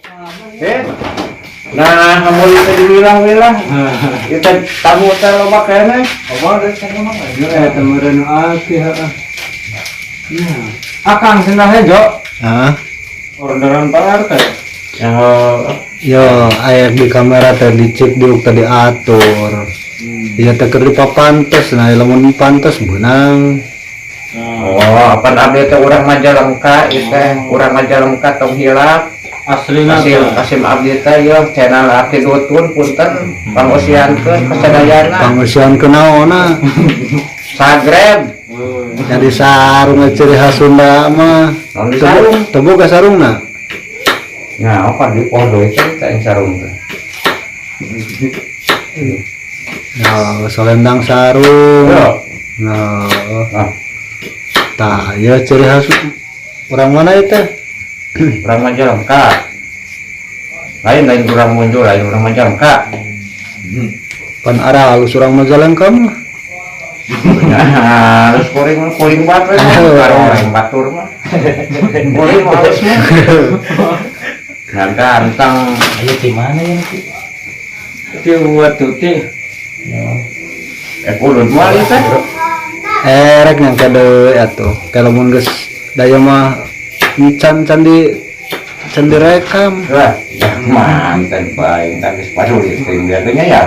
Eh. Nah, kamu itu diwilah-wilah. Kita tamu teh loba keneh. Loba deui cenah mah. Eh, teu nu aki heeh. Nah, akang sendal hejo. Hah? Orderan Pak RT. Ya, Yo, aya di kamera teh dicek diuk tadi atur. Iya teh keur dipapantes, nah lamun pantes beunang. Oh, apa abdi teh urang Majalengka ieu teh, urang Majalengka tong hilap. Aslina Kasim Kasim abdi teh ieu channel Aki Dutun punten pangosiankeun kasadayana. Pangeusian kunaonna? Sagreb. Jadi sarung ciri khas Sunda mah. Naon di sarung? Teu boga sarungna. Nah, apa di podo itu teh yang sarung teh. Nah, selendang sarung. Yo. Nah, Nah, tah ieu ciri khas urang mana ieu teh? Urang Majalengka. Lain lain urang muncul, lain urang Majalengka. Pan arah halus urang Majalengka mah. Nah, harus kuring kuring banget we, lain batur mah. Kuring mah halus mah. Nah, ganteng. Ayo di mana ya nanti? Ti buat tuti. Eh, kudu mah ieu teh. Erek nyangka deui atuh. Kalau mun geus daya mah can can di can direkam. Lah, ya mantan bae tah geus paduli teuing biasanya ya.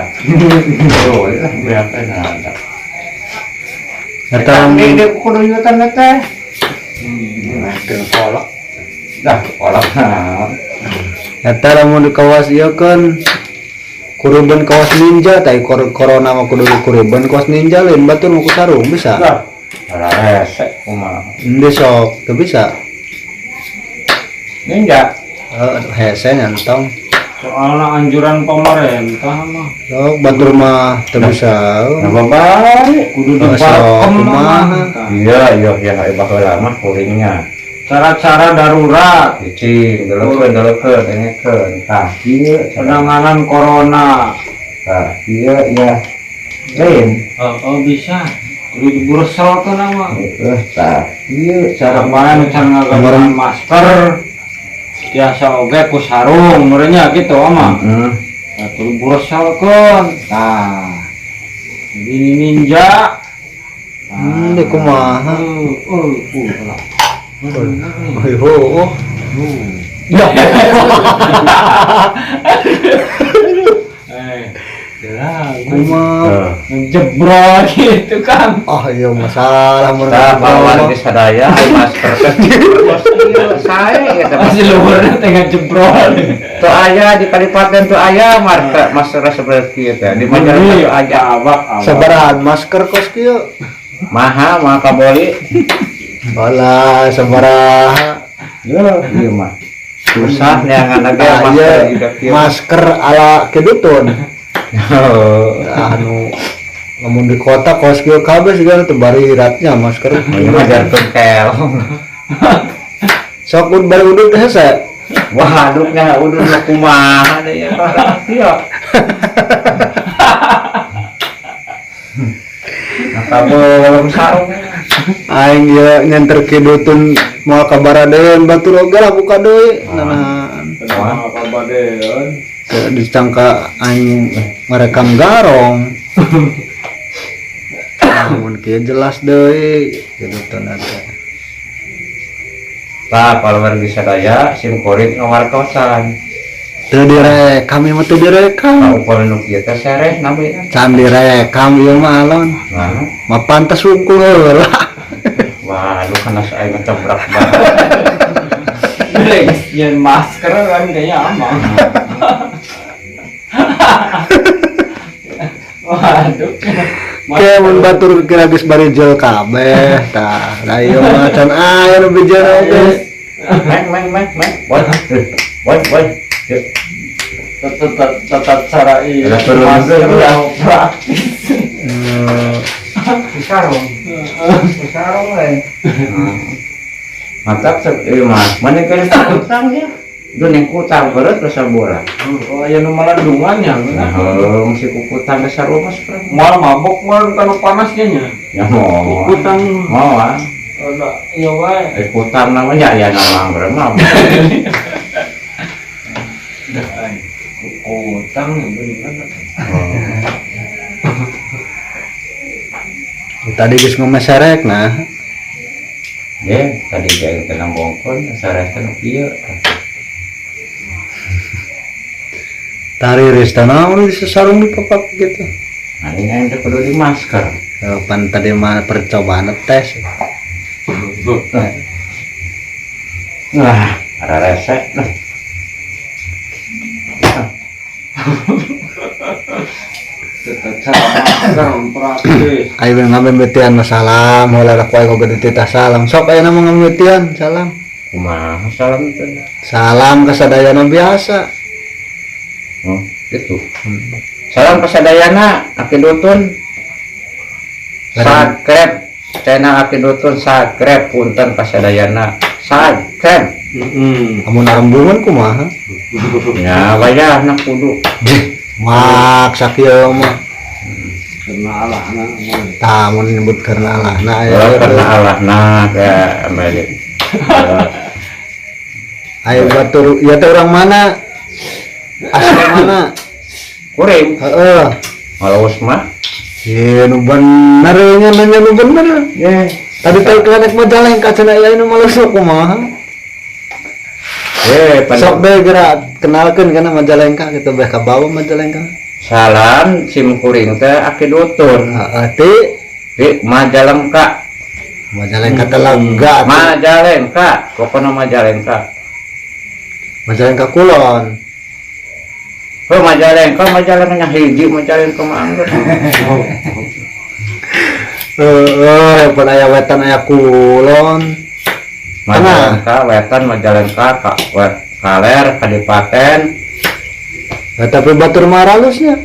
Oh, lah berapa nah. Eta Di di kudu yutan teh. Kolok. Dah, kolok naon. Eta lamun di kawas ieu kan kuruban kawas ninja tah corona mah kudu kuruban kawas ninja lain batur mah ku sarung bisa. Lah, resek kumaha. Henteu sok teu bisa. Ninja. Heeh, hese nyantong. Soalna anjuran pemerintah mah Sok batur mah teu bisa. Nah, babari. Kudu Oh, sok, diparekem kumaha. mah. Iya, iya, iya, baheula mah kuringnya. Cara-cara darurat Cicing, deleukeun, deleukeun, dengekeun. Tah, ieu penanganan corona. Tah, ieu ya. Lain. Oh, bisa. Kudu dibureselkeun mah. Heeh, tah, ieu cara Cara nu can ngagaduhan masker tiasa oge ku sarung meureunnya gitu mah. Heeh. Nah, kudu dibureselkeun. Tah. Ini ninja. Di kumaha? Lah. Oh, oh. Ya. Kumaha? Ngejebrol gitu kan. Oh iya masalah mun Tah, pawan geus sadaya ai masker teh. Bos ieu sae eta Masih luhurna teh ngejebrol. Teu aya di kadipaten teu aya masker masker seperti kieu teh. Di Majalengka teu aya. Abak abak. Sabarahan masker kos kieu? Maha maha kaboli. Wala sabaraha. Yo, ieu mah. Susah neangan lagi Ah, masker iya, juga kieu. Masker ala kedutun. Oh. Anu lamun di kota kos kieu kabeh sigana teu bari iratnya masker. Ieu mah jarkeun keong. Sok ud bari udud hese. Wah, aduknya udud mah kumaha deui ya kieu. Nah, kabelum sarung. Aing ieu nyenter kidutun moal kabaradeun batur oge lah buka deui. Nah, Wah, kabadeun. Disangka aing ngerekam garong. Namun kieu jelas deui kidutun teh. Tah, follower bisa daya sim kuring ngawartosan. Teu direkam ieu mah teu direkam. Tah upami nu kieu teh sereh namina. Can direkam ieu mah alon. Nah, Mah pantes wungkul heula. waduh kana aing mah tebrak banget. Nyen masker kan kayaknya aman. Waduh. Ke mun batur kira geus bari jel kabeh tah. Da ieu mah can aya nu bijil oge. Meng meng meng meng. Boy. Boy boy. Yuk. Tetap tetap cara iya. Ada turun Masker juga. yang praktis. Di sarung. Di sarung we. Mantap ieu mah. Mana keur kutang ya? Duh ning kutang beureup rasa bola. Oh, aya nu malandungannya. Nah, heuh si kukutang geus sarua mah seprang. Moal mabok moal kanu panasnya nya. Ya moal. Kukutang. Moal. Ada iya wae. Kutang namanya ya nama beremam. Utang bener. Tadi geus ngomeserek nah. Ye, tadi ge teh nambongkeun sareh teh nu kieu. Tari rista naon di sesarung di papak gitu. Nah, ini yang teh kudu di masker. Pan tadi mah percobaan tes. Nah, ada resek lah. Ayo ngamemetian salam, heula ku aing oge dititah salam. Sok ayeuna mah ngamemetian salam. Kumaha salam teh? Salam kasadayana biasa. Oh, gitu. Salam kasadayana Aki Dutun. Subscribe channel Aki Dutun, subscribe punten kasadayana. Subscribe. Amun arembungan kumaha? Ya wayahna kudu. Mak sakieu mah. Karena Allahna. Tah mun nyebut karena Allahna aya. Karena Allahna ka ameh. Ayo batur ieu teh urang mana? Asal mana? Kuring. Heeh. Halus mah. Ye nu bener nya nanya nu bener. Ye. Tadi teh klenek Majalengka cenah ieu nu malus kumaha? Ye, sok bae geura kenalkeun kana Majalengka kitu beh ka bawa Majalengka. Salam sim kuring teh Aki Dutun. Heeh, ti di Majalengka. Majalengka teh lega. Majalengka, pokona Majalengka. Majalengka kulon. Oh, Majalengka, Majalengka nya hiji Majalengka mah anggeus. Heeh, pan aya wetan aya kulon. Majalengka wetan, Majalengka ka wet kaler kadipaten. Nah, tapi batur mah halusnya.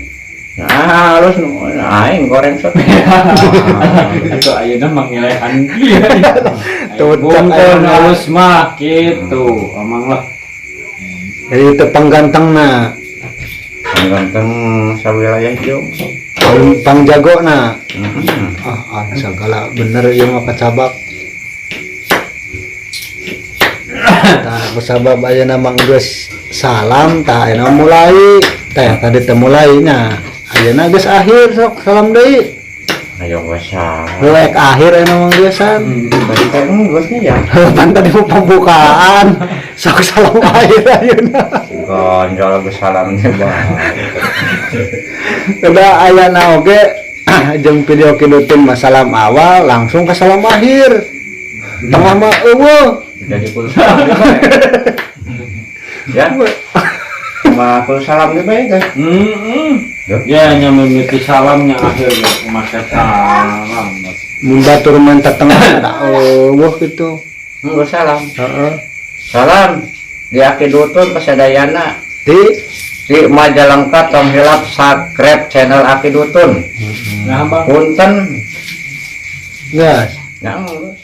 Nah, halus nu aing goreng sok. Atuh ayeuna mangilehan kieu. Tuh bungkul halus mah kitu, amang lah. Jadi teu panggantengna. Pangganteng sawilayah ieu. Pangjagona. Ah, segala bener ieu mah kacabak. Tah kusabab ayeuna mah geus salam tah ayeuna mulai teh tadi teh mulainya. Ayeuna geus akhir sok salam deui. Ayo we salam. Rek akhir ayeuna mah geusan. Tadi teh geus nya ya. Pan tadi mah pembukaan. Sok salam akhir ayeuna. Gonjol geus salam teh bae. Udah ayeuna oge jeung video Ki Dutun mah salam awal langsung ke salam akhir. Tengah mah eueuh. Jadi kudu salam deui bae. Ya. Cuma kudu salam deui bae teh. Ya nya mimiti salamnya akhir make salam. Mun batur mah tengah tak eueuh kitu. Geus salam. Heeh. Salam di Aki Dutun kasadayana. Di Di Majalengka tong hilap subscribe channel Aki Dutun. Nah, Bang. Punten. Geus. Nah, geus.